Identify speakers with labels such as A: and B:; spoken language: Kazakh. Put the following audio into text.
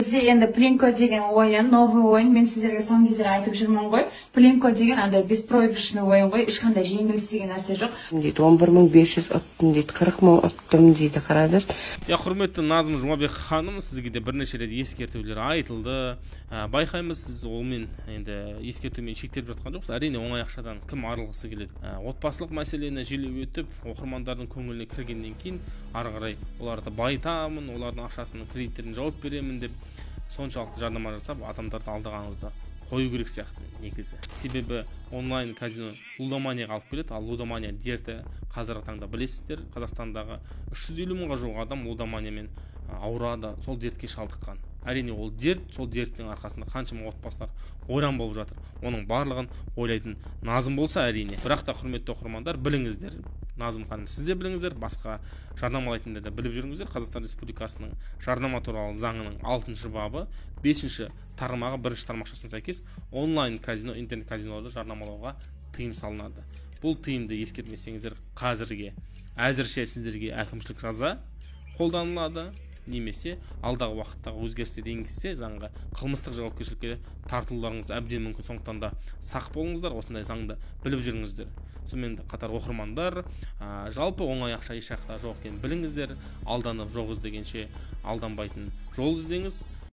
A: Бізде енді Плинко деген ойын, новый ойын. Мен сіздерге соңғы кездері айтып жүрмін ғой. Плинко деген андай беспроигрышный ойын ғой, ешқандай жеңіліс деген нәрсе жоқ.
B: Дейді, 11 500 ұттым дейді, 40 000 ұттым дейді, қараңыздаршы.
C: Иә, құрметті Назым Жұмабек ханым, сізге де бірнеше рет ескертулер айтылды. Байқаймыз, сіз олмен енді ескертумен шектеліп жатқан жоқсыз. Әрине, оңай ақшадан кім арылғысы келеді? Отбасылық мәселені желеу етіп, оқырмандардың көңіліне кіргеннен кейін ары қарай оларды байытамын, олардың ақшасын, кредиттерін жауып беремін деп соншалықты жарнама жасап, адамдарды алдағаныңызды қою керек сияқты негізі. Себебі онлайн казино лудоманияға алып келеді, ал лудомания дерті қазіргі таңда білесіздер, Қазақстандағы 350 мыңға жуық адам лудоманиямен ауырады, сол дертке шалдыққан. Әрине, ол дерт, сол дерттің арқасында қаншама отбасылар ойран болып жатыр. Оның барлығын ойлайтын Назым болса, әрине. Бірақ та, құрметті оқырмандар, біліңіздер, Назым ханым, сіз де біліңіздер, басқа жарнамалайтындар да біліп жүріңіздер: Қазақстан Республикасының жарнама туралы заңының алтыншы бабы, бесінші тармағы, бірінші тармақшасына сәйкес онлайн казино, интернет казиноларды жарнамалауға тыйым салынады. Бұл тыйымды ескермесеңіздер, қазірге әзірше сіздерге әкімшілік жаза қолданылады немесе алдағы уақыттағы өзгерістер енгізсе заңға, қылмыстық жауапкершілікке тартылуларыңыз әбден мүмкін. Сондықтан да сақ болыңыздар, осындай заңды біліп жүріңіздер. Сонымен қатар, оқырмандар, жалпы оңай ақша еш жақта жоқ екенін біліңіздер. Алданып жоқ іздегенше, алданбайтын жол іздеңіз.